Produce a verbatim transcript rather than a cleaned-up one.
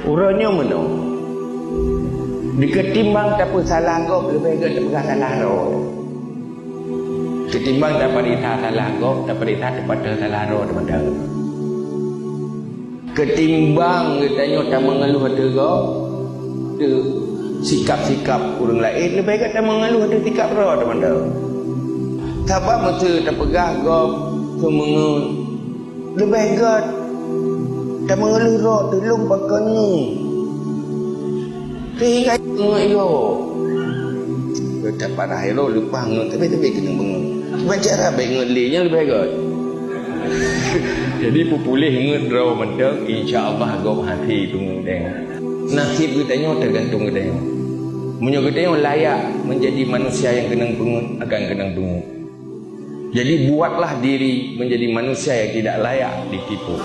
Uroe nyoe meunoe, diketimbang tapeusalah gob, leubeh gét tapeugah salah droe. Ketimbang taparitha salah gob, taparitha teupatéh salah droe teumantong. Ketimbang geutanyoe tameungeuluh ateueh gob, ateueh sikap-sikap ureuëng laén, leubeh gét tameungeuluh ateueh sikap droe teumantong. Sabab meuseu tapeugah gob seumeungeut, leubeh gét tameungeuluh droe teulông pakon ngeut. Sehingga ngeut yo. Geutak parah ilo leupah ngeut, tapi tapi keuneuk beungeut. Baca rabai ngeut lé nyang leubeh gét. Jadi peupuléh ngeut droe mantong, insya Allah gob hase beungeut teuh. Naseb geutanyoe teugantung geutanyoe. Meunyoe geutanyoe layak menjadi manusia nyang keunong beungeut, akan keunong beungeut. Jadi buatlah diri menjadi manusia yang tidak layak ditipu.